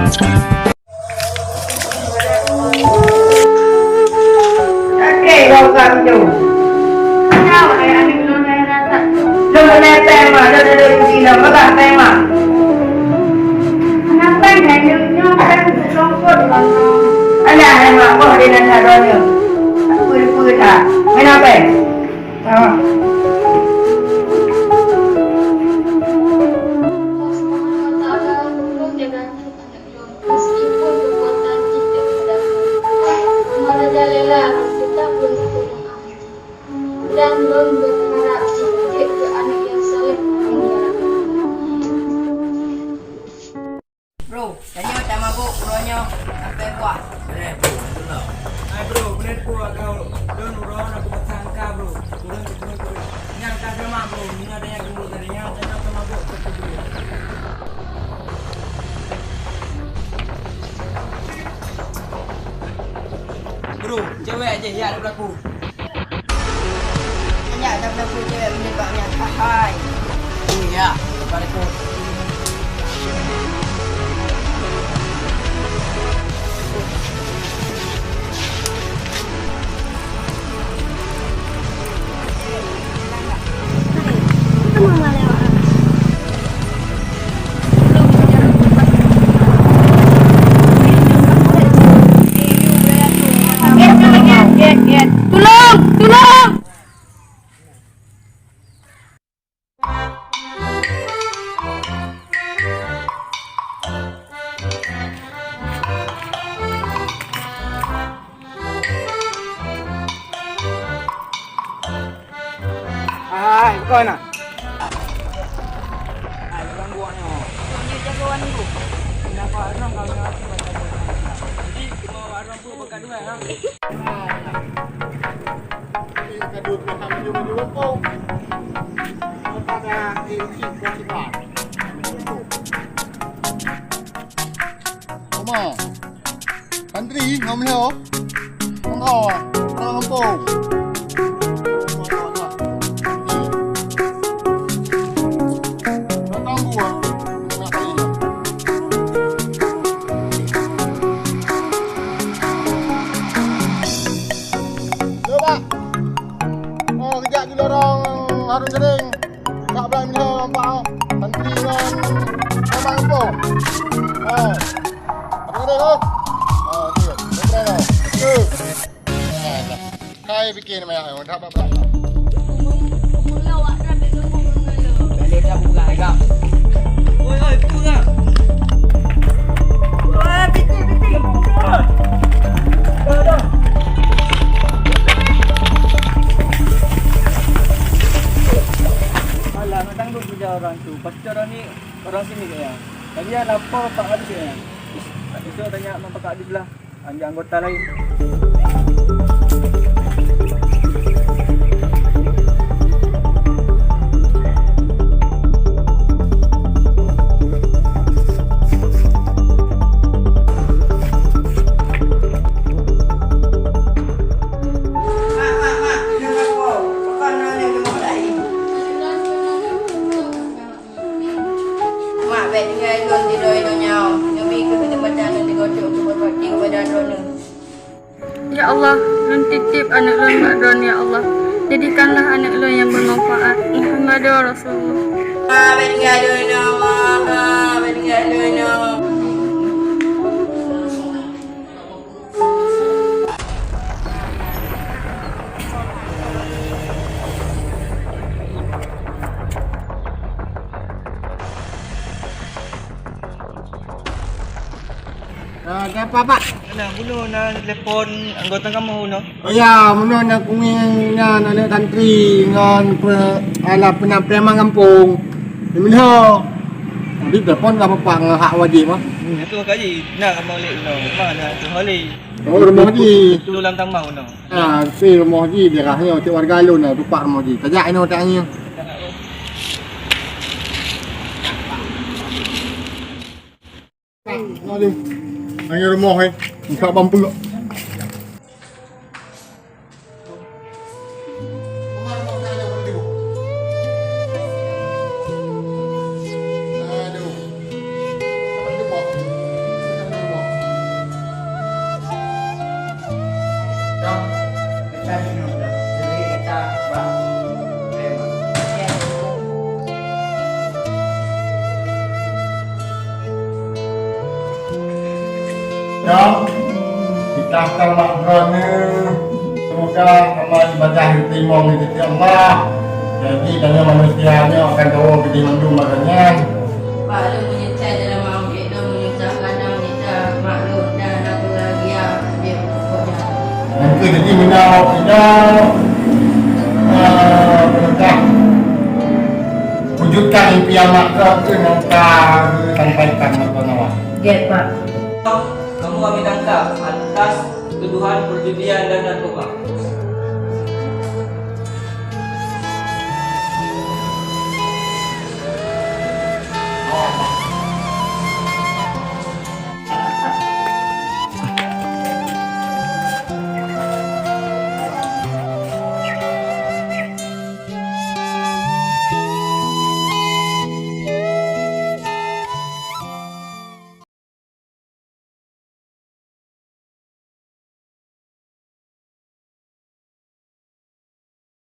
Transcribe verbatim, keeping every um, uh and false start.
Oke, bongkar pintu. Kenapa ya, adik belum naik atas? Belum naik tema, dah duduk di sini, dah pegang tema. Kenapa ya, nyonya kan selompok, Bang? Alah, memang boh dia nak taruh dia. Apa-apa tak? Main apa? Ah. Meskipun kekuatan jih daripada Allah, maka jalanlah tetap berhubung Allah. Dan lôn berharap jih jeuet keu aneuk nyang saleh. Bro, tanyoe tamabôk uroe nyoe sampai puas. Bener, bro. Hai, bro, bener, bro, agak lôn uroe nyoe aku pasang ka, bro. Turun, turun, turun. Nyang ka sama, bro. Ini ada yang gemuk tadi, nyang tanya tamabôk. Bro, cewek aja ya ada berlaku. Nyak dah berlaku cewek menembak nyak. Hai. Iya, berlaku. Tulông! Tulông! Hai, kau nak? Hai, ganggu awak nyoe. Ni jagoan tu. Kenapa orang kau nyoe? Jadi, cuma orang tu bukan dua, ha? Kadu Tuhan menyuruh-nyuruh kau. Kau pada diri kau sifat. Oma. Santri ngon meunyoe. Ngon kau, ngon kampung. Datang gua. Coba. Oh, kejak di lorong Harun Kering. Kak Blang dia nampak, oh. Santri ngon Abang Kampung. Oh. Abang Kampung, oh. Oh, tu. Betul, oh. Tu. Hai, bikin nama yang dah bak-bak. Oi, oi, pegang. Oi, bikin, bikin. Dah, dah. Alah, nak tanggung kerja orang tu. Pasti orang ni, orang sini kayaknya. Tadi dia lapor Pak Kadus kayaknya. Besok tanya sama Pak Kadus lah. Anggota lain. Mak, bèk tinggai lôn di donya nyoe. Neubi keu keuneubatan lôn digocok keu beureukat keu badan droeneuh. Ya Allah, lôn titip aneuk lôn bak Droeneuh, ya Allah. Jadikanlah aneuk lôn nyang bermanfaat. Muhammadur Rasulullah. Mak, bèk tinggai lôn, ya Allah. Mak, bèk tinggai lôn, ya Allah. Ah, ada apa, Pak? Nah, bunoe na telepon anggota kamoe bunoe. Oh ya, bunoe na kuning na aneuk santri ngon pe-, alah, peunampéan kampung. Di mana? Jadi telepon lah Bapak ngon hak wajib, ah. Hmm, tu kaji. Nah, kamoe lé bunoe. Mana tu holi? Oh, rumoh jih. Tu lam tamah bunoe. Ah, si rumoh jih daerah nyoe, cit warga lôn na, tupak rumoh jih. Tajak inoe tak angin. Aduh. Angin rumoh, eh. Buka bang pulak. Ya, kita akan mak droeneuh. Semoga amal ibadah diterima oleh Gusti Allah. Jadi, tanyoe manusia nyoe akan tawoe keudeh mandum bagian nyan. Pak lôn meunyeusai dalam ambiek lôn meunyeusai kadang nita mak lôn dan aku bahagia ambiek pokoknya. Nanti jadi meunan, eh, penuh wujudkan impian mak keu nyang ka sampaikan mak keu Nawa. Gét, Pak. Kamu kami tangkap atas tuduhan perjudian dan narkoba.